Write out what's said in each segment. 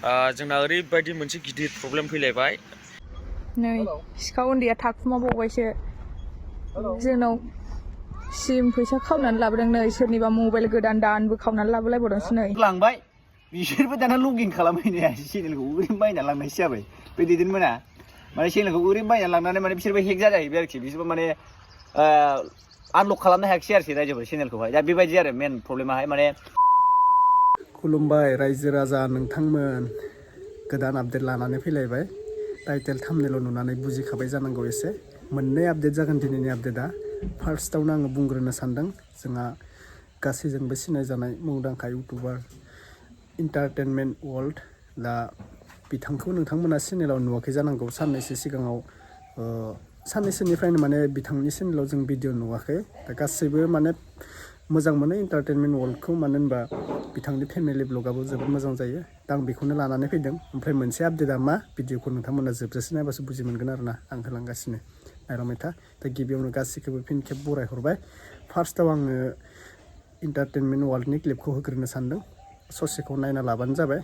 जोंना ओरैबायदि मोनसे गिदिर प्रब्लेम फैलायबाय नै सिखाव उन्दैया थाखुमाबावबायसो जोंनाव सिम फैसा खावनानै लाबोदों नै सोरनिबा मबाइल गोदान दानबो खावनानै लाबोलायबावदोंसो नै लांबाय बिसोरबो दाना लगिन खालामहैनो चेनेलखौ ओरैनो बायना लांनायसो जाबाय बे दैदेनमोना माने चेनेलखौ ओरैनो बायना लांनानै माने बिसोरबो हेक जाजाहैबाय आरोखि बिसोरबो माने आनलक खालामनो हायाखिसै आरोखि रायजोफोर चेनेलखौहाय दा बेबायदि आरो मेन प्रब्लेमाहाय माने खुलुमबाय रायजो राजा नोंथांमोन गोदान आपडेट लानानै फैलायबाय टाइटेल थाम्बनेल नुनानै बुजिखाबाय जानांगौ एसे मोननै आपडेट जागोन दिनैनि आपडेटआ फार्स्टआवनो आङो बुंग्रोनो सानदों जोंहा गासैजोंबो सिनायजानाय मुंदांखा इउटुबार इन्टारटेनमेन्ट वर्ल्ड दा बिथांखौ नोंथांमोना चेनेलाव नुवाखै जानांगौ साननैसो सिगाङाव साननैसोनिफ्रायनो माने बिथांनि चेनेलाव जों भिडिअ नुवाखै दा गासैबो माने मोजां मोनो इन्टारटेनमेन्ट वर्ल्डखौ मानो होनबा बिथांनि फेमिलि ब्लगाबो जोबोद मोजां जायो दा आं बेखौनो लानानै फैदों ओमफ्राय मोनसे आपडेटआ मा भिडिअखौ नोंथांमोना जोबजासे नायबासो बुजि मोनगोन आरोना आं होलांगासिनो नायलांबाय था दा गिबियावनो गासैखौबो फिन खेब बरायहरबाय फार्स्टआव आङो इन्टारटेनमेन्ट वर्ल्डनि क्लिपखौ होग्रोनो सानदों ससेखौ नायना लाबानो जाबाय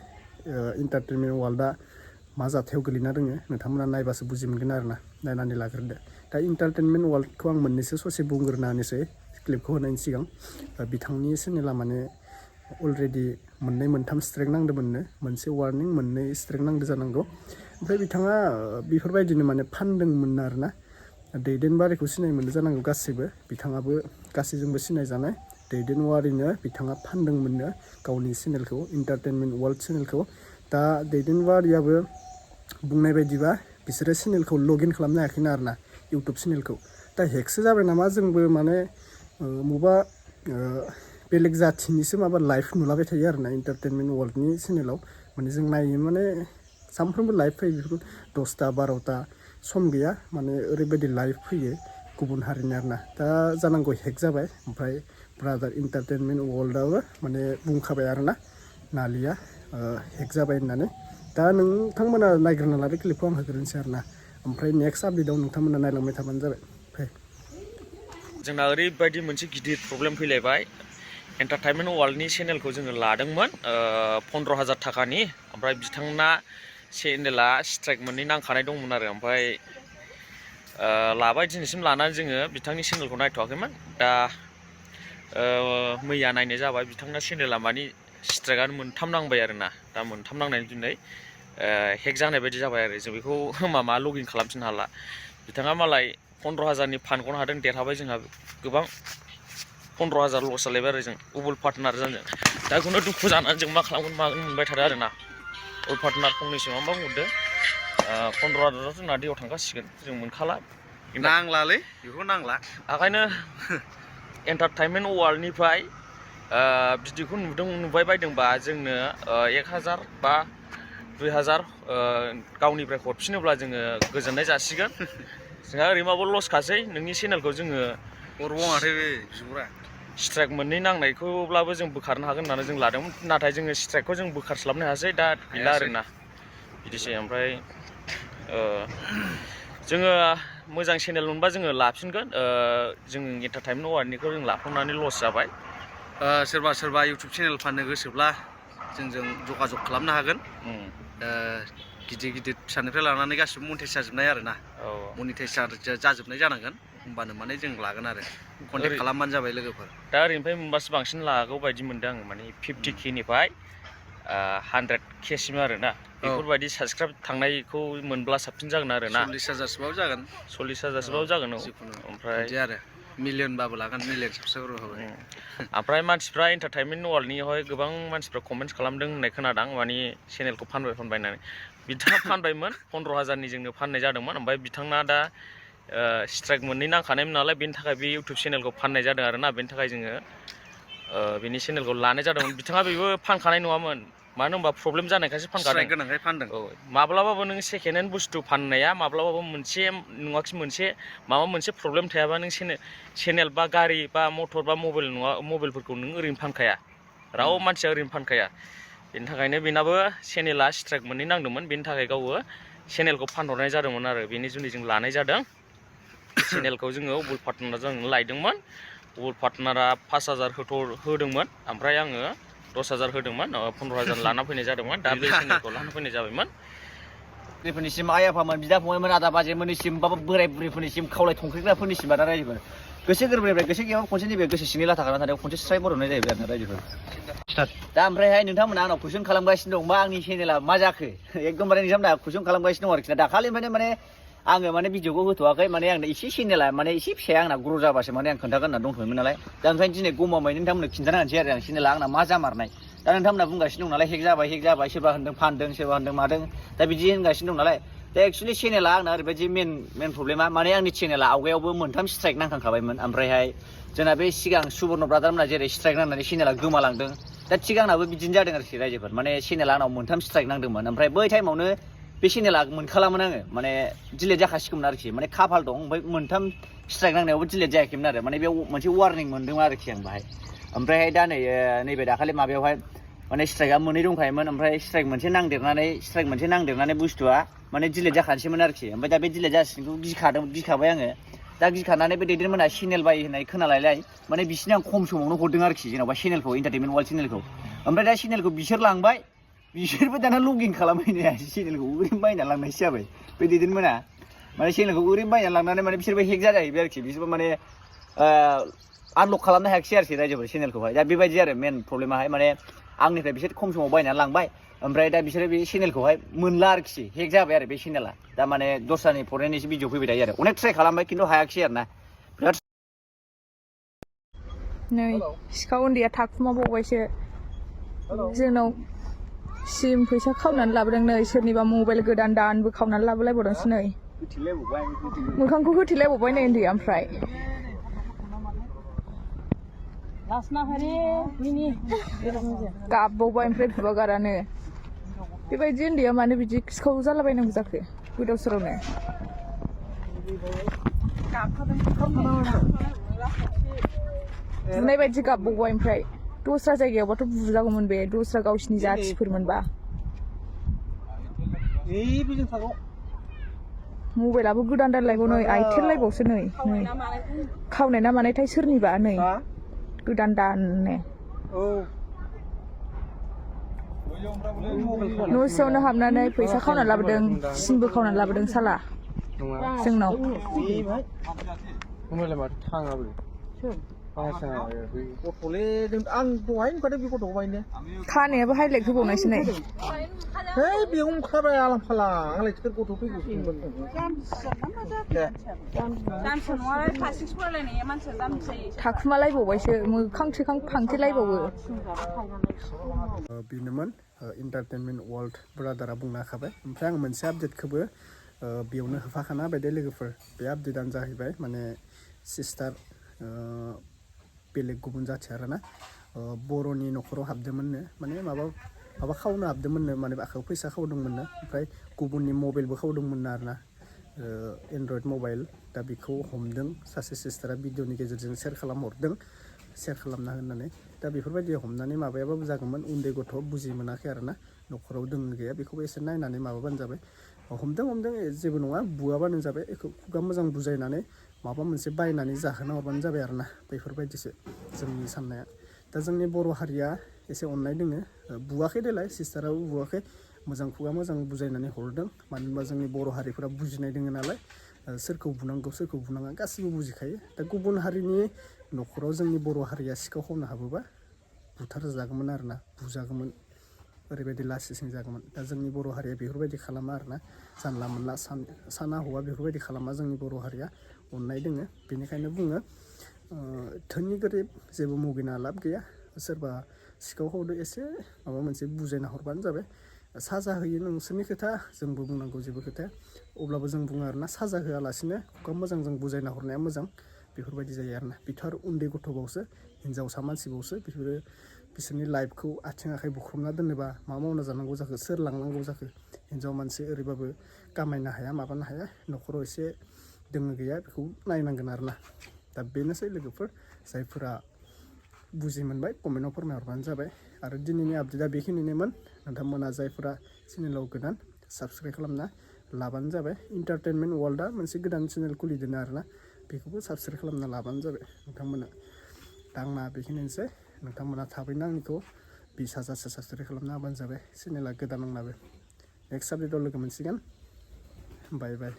इन्टारटेनमेन्ट वर्ल्डआ मा जाथायाव गोलैना दोङो नोंथांमोना नायबासो बुजि मोनगोन आरोना नायनानै लाग्रोदो दा इन्टारटेनमेन्ट वर्ल्डखौ आं मोननैसो ससे बुंग्रोना होनोसै क्लिपखौ होनायनि सिगां बिथांनि चेनेला माने अलरेडि मोननै मोनथाम स्ट्राइक नांदोंमोननो मोनसे वार्निं मोननै स्ट्राइक नांदो जानांगौ ओमफ्राय बिथाङा बेफोरबायदिनो माने फानदोंमोन आरोना दैदेनबारिखौ सिनाय मोनो जानांगौ गासैबो बिथाङाबो गासैजोंबो सिनायजानाय दैदेनवारिनो बिथाङा फानदोंमोननो गावनि चेनेलखौ इन्टारटेनमेन्ट वर्ल्ड चेनेलखौ दा दैदेनवारियाबो बुंनाय बायदिबा बिसोरो चेनेलखौ लगइन खालामनो हायाखैनो आरोना इउटुब चेनेलखौ दा हेकसो जाबाय नामा जोंबो माने मबा बेलेग जाथिनिसो माबा लाइभ नुलाबाय थायो आरोना इन्टारटेनमेन्ट वर्ल्डनि चेनेलाव माने जों नायो माने सानफ्रोमबो लाइभ फैयो बेफोरखौ 10टा 12टा सम गैया माने ओरैबायदि लाइभ फैयो गुबुन हारिनि आरोना दा जानांगौ हेक जाबाय ओमफ्राय ब्रादार इन्टारटेनमेन्ट वर्ल्डआबो माने बुंखाबाय आरोना नालिया हेक जाबाय होननानै दा नोंथांमोना नायग्रोना लादो क्लिपखौ आं होग्रोनोसै आरोना ओमफ्राय नेक्स्ट आपडेटआव नोंथांमोना नायलांबाय थाबानो जाबाय जोंना ओरैबायदि मोनसे गिदिर प्रब्लेम फैलायबाय एन्टारटेनमेन्ट वर्ल्डनि चेनेलखौ जोङो लादोंमोन 15,000 थाखानि ओमफ्राय बिथांना चेनेला स्ट्राइक मोननै नांखानाय दंमोन आरो ओमफ्राय लाबाय दिनैसिम लानानै जोङो बिथांनि चेनेलखौ नायथ'वाखैमोन दा मैया नायनाय जाबाय बिथांना चेनेला मानि स्ट्राइकआनो मोनथाम नांबाय आरोना दा मोनथाम नांनायनि दिनै हेक जानाय बायदि जाबाय आरो जों बेखौ माबा लगइन खालामफिननो हाला बिथाङा मालाय 15,000नि फानग'नो हादों देरहाबाय जोंहा गोबां 15,000 लस जालायबाय आरो जों उबुल पार्टनार जों दा बेखौनो दुखु जानानै जों मा खालामगोन मागोन मोनबाय थादों आरोना उबुल पार्टनार फंनैसो मा बुंहरदो 15,000 जोंना दैयाव थांखासिगोन जों मोनखाला नांलालै बेखौ नांला ओंखायनो एन्टारटेनमेन्ट वर्ल्डनिफ्राय भिडिअखौ नुबाय बायदोंबा जोंनो 1,000 बा 2,000 गावनिफ्राय हरफिनोब्ला जोङो गोजोननाय जासिगोन जोंहा ओरैबाबो लसखासै नोंनि चेनेलखौ जोङो हरबावाथो बे बिसुरा स्ट्राइक मोननै नांनायखौब्लाबो जों बोखारनो हागोन होननानै जों लादोंमोन नाथाय जोङो स्ट्राइकखौ जों बोखारस्लाबनो हायासै दा गैला आरोना बिदिसै ओमफ्राय जोङो मोजां चेनेल मोनबा जोङो लाफिनगोन जों एन्टारटेनमेन्ट वर्ल्डनिखौ जों लाफांनानै लस जाबाय सोरबा सोरबा इउटुब चेनेल फाननो गोसोब्ला जोंजों जगाजग खालामनो हागोन गिदिर गिदिर फिसानिफ्राय लानानै गासिबो मनिटाइज जाजोबनाय आरोना मनिटाइज जाजोबनाय जानांगोन होमबानो माने जों लागोन आरो कन्टेक्ट खालामबानो जाबाय लोगोफोर दा ओरैनिफ्राय मोनबासो बांसिन लागौ बायदि मोनदों आङो माने 50K निफ्राय 100K सिम आरोना बेफोरबायदि साबसक्राइब थांनायखौ मोनब्ला साबसिन जागोन आरोना 40,000सोबाबो जागोन 40,000सोबाबो जागोन ओमफ्राय बिदि आरो मिलियनबाबो लागोन मिलियन साबसक्राइबार होबाय ओमफ्राय मानसिफ्रा एन्टारटेनमेन्ट वर्ल्डनियावहाय गोबां मानसिफ्रा कमेन्ट्स खालामदों होननाय खोनादों माने चेनेलखौ फानबाय होननानै बिथाङा फानबायमोन 15,000नि जोंनो फाननाय जादोंमोन ओमफ्राय बिथांना दा स्ट्राइक मोननै नांखानायमोन नालाय बेनि थाखाय बे इउटुब चेनेलखौ फाननाय जादों आरोना बेनि थाखाय जोङो बेनि चेनेलखौ लानाय जादोंमोन बिथाङा बेबो फानखानाय नङामोन मानो होनबा प्रब्लेम जानायखायसो फानखादों औ माब्लाबाबो नों सेकेन्ड हेन्ड बुस्थु फाननाया माब्लाबाबो मोनसे नङाखि मोनसे माबा मोनसे प्रब्लेम थायाबा नों चेनेल बा गारि बा मटर बा मबाइलफोरखौ नों ओरैनो फानखाया रावबो मानसिया ओरैनो फानखाया बेनि थाखायनो बेनाबो चेनेला स्ट्राइक मोननै नांदोंमोन बेनि थाखाय गावबो चेनेलखौ फानहरनाय जादोंमोन आरो बेनि जुनै जों लानाय जादों चेनेलखौ जोङो उबुल पार्टनारजों लायदोंमोन उबुल पार्टनारा 5,000 होदोंमोन ओमफ्राय आङो 10,000 होदोंमोन 15,000 लाना फैनाय जादोंमोन दा बे चेनेलखौ लाना फैनाय जाबायमोन फोरनिसिम आइ आफामोन बिदा फंबायमोन आदा बाजैमोननिसिम बा बोराय बुरैफोरनिसिम खावलाय थंख्रिग्राफोरनिसिम आरो रायजोफोर गोसो गोरबोनिफ्राय गोसो गैयाबा खनसे नैबे गोसो सिंनि लाथा खाना थानायाव खनसे स्राय बर'नाय जाहैबाय आरोना रायजोफोर दा ओमफ्रायहाय नोंथांमोना आंनाव कुइसन खालामगासिनो दं मा आंनि चेनेला मा जाखो एकदमबारे नोंथांमोना कुइसन खालामगासिनो दं आरोखि ना दाखालिनिफ्रायनो माने आङो माने भिडिअखौ होथ'वाखै माने आंना एसे चेनेला माने एसे फिसाया आंना ग्र' जाबासो माने आं खोन्थागोन होनना दंथ'योमोन नालाय दा ओंखायनो दिनै गमामायै नोंथांमोननो खिन्थाना होनोसै आरो आं चेनेला आंना मा जामारनाय दा नोंथांमोना बुंगासिनो दं नालाय हेक जाबाय सोरबा होनदों फानदों सोरबा होनदों मादों दा बिदि होनगासिनो दं नालाय दा एक्सुवेलि चेनेला आंना ओरैबायदि मेन प्रब्लेमा माने आंनि चेनेला आवगायावबो 3 स्ट्राइक नांखांखाबायमोन ओमफ्रायहाय जोंना बे सिगां सुबर्न ब्रादारमोना जेरै स्ट्राइक नांनानै चेनेला गोमालांदों दा थिग आंनाबो बिदिनो जादों आरोखि रायजोफोर माने चेनेला आंनाव 3 स्ट्राइक नांदोंमोन ओमफ्राय बै टाइमावनो बे चेनेला मोनखालामोन आङो माने डिलेट जाखासिगौमोन आरोखि माने खाफाल दं ओमफ्राय 3 स्ट्राइक नांनायावबो डिलेट जायाखैमोन आरो माने बेयाव मोनसे वार्निं मोनदोंमोन आरोखि आं बाहाय ओमफ्रायहाय दा नैबे दाखालि माबायावहाय माने स्ट्राइकआ 2 दंखायोमोन ओमफ्राय स्ट्राइक मोनसे नांदेरनानै बुस्थुआ माने डिलेट जाखानोसैमोन आरोखि ओमफ्राय दा बे डिलेट जासिगोनखौ गिखाबाय आङो दा गिखानानै बे दैदेनमोना चेनेल बाय होननाय खोनालायलाय माने बिसिनि आं खम समावनो हरदों आरोखि जेन'बा चेनेलखौ एन्टारटेनमेन्ट वार्ल्ड चेनेलखौ ओमफ्राय दा चेनेलखौ बिसोर लांबाय बिसोरबो दाना लगिन खालामहैनो हायासै चेनेलखौ ओरैनो बायना लांनायसो जाबाय बे दैदेनमोना माने चेनेलखौ ओरैनो बायना लांनानै माने बिसोरबो हेक जाहैबाय आरोखि बिसोरबो माने आनलक खालामनो हायाखिसै आरोखि रायजोफोर चेनेलखौहाय दा बेबायदि आरो मेन प्रब्लेमाहाय माने आंनिफ्राय बिसोर खम समाव बायनानै लांबाय ओमफ्राय दा बिसोरो बे चेनेलखौहाय मोनला आरोखि हेक जाबाय आरो बे चेनेला दा माने दस्रानि फरेननिसो भिडिअ फैबाय थायो आरो अनेक ट्राइ खालामबाय खिन्थु हायाखिसै आरो ना बिराद नै सिखाव उन्दैया थाखुमाबावबायसो जोंनाव सिम फैसा खावनानै लाबोदों नै सोरनिबा मबाइल गोदान दानबो खावनानै लाबोलायबावदोंसो नै मोखांखौ होथेलायबावबाय नै उन्दैया ओमफ्राय गाबबावबाय ओमफ्राय बिबागारानो बेबायदि उन्दैया मानो बिदि सिखाव जालाबायनांगौ जाखो गोदाव सोरावनो बुनाय बायदि गाबबावबाय ओमफ्राय दस्रा जायगायावबाथ' बुजागौमोन बे दस्रा गावसिनि जाथिफोरमोनबा मबाइलाबो गोदान दानलायबाव नै आइटेललायबावसो नै खावनाय ना मानायथाय सोरनिबा नै गोदान दाननो न' सिङावनो हाबनानै फैसा खावनानै लाबोदों सिमबो खावनानै लाबोदों साला जोंनाव खानायाबो हाइलाइट होबावनायसो नै थाखुमालायबावबायसो मोखां सोखां फांथेलायबावो बेनोमोन एन्टारटेनमेन्ट वर्ल्ड ब्रादारा बुंना होखाबाय ओमफ्राय आं मोनसे आपडेटखौबो बेयावनो होफाखाना होबाय दे लोगोफोर बे आपडेटआनो जाहैबाय माने सिस्टार बेलेग गुबुन जाथि आरोना बर'नि न'खराव हाबदोंमोननो माने माबा खावनो हाबदोंमोननो माने आखायाव फैसा खावदोंमोननो ओमफ्राय गुबुननि मबाइलबो खावदोंमोननो आरोना एन्ड्रइड मबाइल दा बेखौ हमदों सासे सिस्टारा भिडिअनि गेजेरजों सेयार खालामना होननानै दा बेफोरबायदि हमनानै माबायाबाबो जागौमोन उन्दै गथ' बुजि मोनाखै आरोना न'खराव दों गैया बेखौबो एसे नायनानै माबाबानो जाबाय हमदों जेबो नङा बुआबानो जाबाय बेखौ खुगा मोजां बुजायनानै माबा मोनसे बायनानै जाहोना हरबानो जाबाय आरोना बेफोरबायदिसो जोंनि साननाया दा जोंनि बर' हारिया एसे अननाय दोङो बुवाखै देलाय सिस्टाराबो बुवाखै मोजां खुगा मोजां बुजायनानै हरदों मानो होनबा जोंनि बर' हारिफोरा बुजिनाय दोङो नालाय सोरखौ बुनांगौ सोरखौ बुनाङा गासिबो बुजिखायो दा गुबुन हारिनि न'खराव जोंनि बर' हारिया सिखाव खावनो हाबोबा बुथारजागौमोन आरोना बुजागौमोन ओरैबायदि लासिं जागौमोन दा जोंनि बर' हारिया बेफोरबायदि खालामा आरोना जानला मोनला साना हौवा बेफोरबायदि खालामा जोंनि बर' हारिया अननाय दोङो बेनिखायनो बुङो धोनि गोरिब जेबो मुगैना लाब गैया सोरबा सिखाव खावदो एसे माबा मोनसे बुजायना हरबानो जाबाय साजा होयो नोंसोरनि खोथा जोंबो बुंनांगौ जेबो खोथाया अब्लाबो जों बुङो आरोना साजा होआलासिनो खुगा मोजां जों बुजायना हरनाया मोजां बेफोरबायदि जायो आरोना बेथ' आरो उन्दै गथ'बावसो हिन्जावसा मानसिबावसो बिसोरनि लाइफखौ आथिं आखाइ बुख्रबना दोनोबा मा मावना जानांगौ जाखो सोर लांनांगौ जाखो हिन्जाव मानसि ओरैबाबो कामायनो हाया माबानो हाया न'खराव एसे दोङो गैया बेखौ नायनांगोन आरोना दा बेनोसै लोगोफोर जायफोरा बुजि मोनबाय कमेन्टआव फोरमायहरबानो जाबाय आरो दिनैनि आपडेटआ बेखिनिनोमोन नोंथांमोना जायफोरा चेनेलाव गोदान साबस्क्राइब खालामना लाबानो जाबाय एन्टारटेनमेन्ट वर्ल्डआ मोनसे गोदान चेनेल खुलिदों आरोना बेखौबो साबस्क्राइब खालामना लाबानो जाबाय नोंथांमोना दा आंना बेखिनिसै नोंथांमोना थाबैनो आंनिखौ 20,000 साबस्क्राइब खालामना होबानो जाबाय चेनेला गोदान आंनाबो नेक्स्ट आपडेटआव लोगो मोनसिगोन बाय बाय